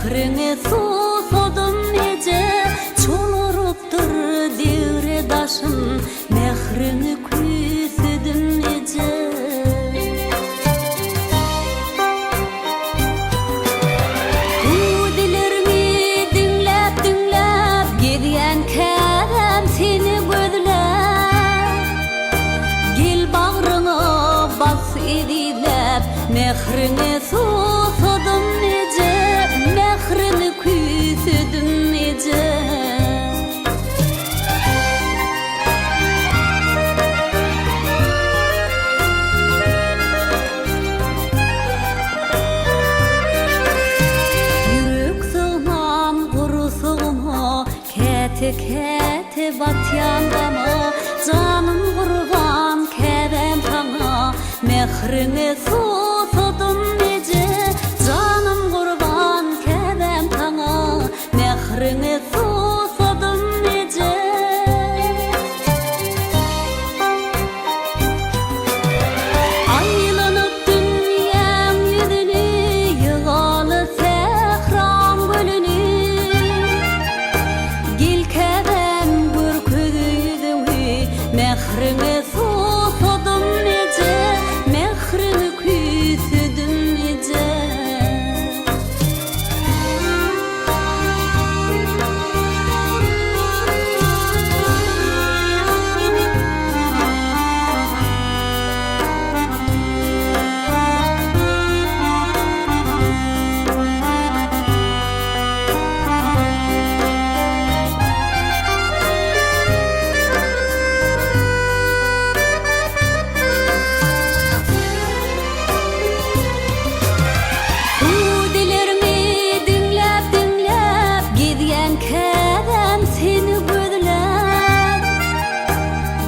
Mähriňe susadym eje, Çolarypdyr degre daşym, Mähriňi küýsedim eje. Hüwdülerňi diňläp-diňläp, Gezýän käbäm seni gözläp. Gel bagryňa bas ezizläp, Mähriňe susadym eje, Mähriňi küýsedim eje. Ýürek sygman gursagyma, Käte-käte batýan gama, Janym gurban käbäm saňa, Mähriňe susadym eje, Janym gurban käbäm saňa, Mähriňe susadym eje. Aýlanyp dünýäň ýüzüni, Ýygaly sähraň gülüni. Gel käbäm görkez ýüzüňi, Mähriňe susadym eje, Mähriňi küýsedim eje. Hüwdülerimi diňläp-diňläp, Gezýän käbäm seni gözläp.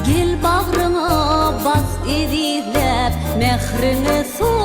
Gel bagryňa bas ezizläp, Mähriňe suw.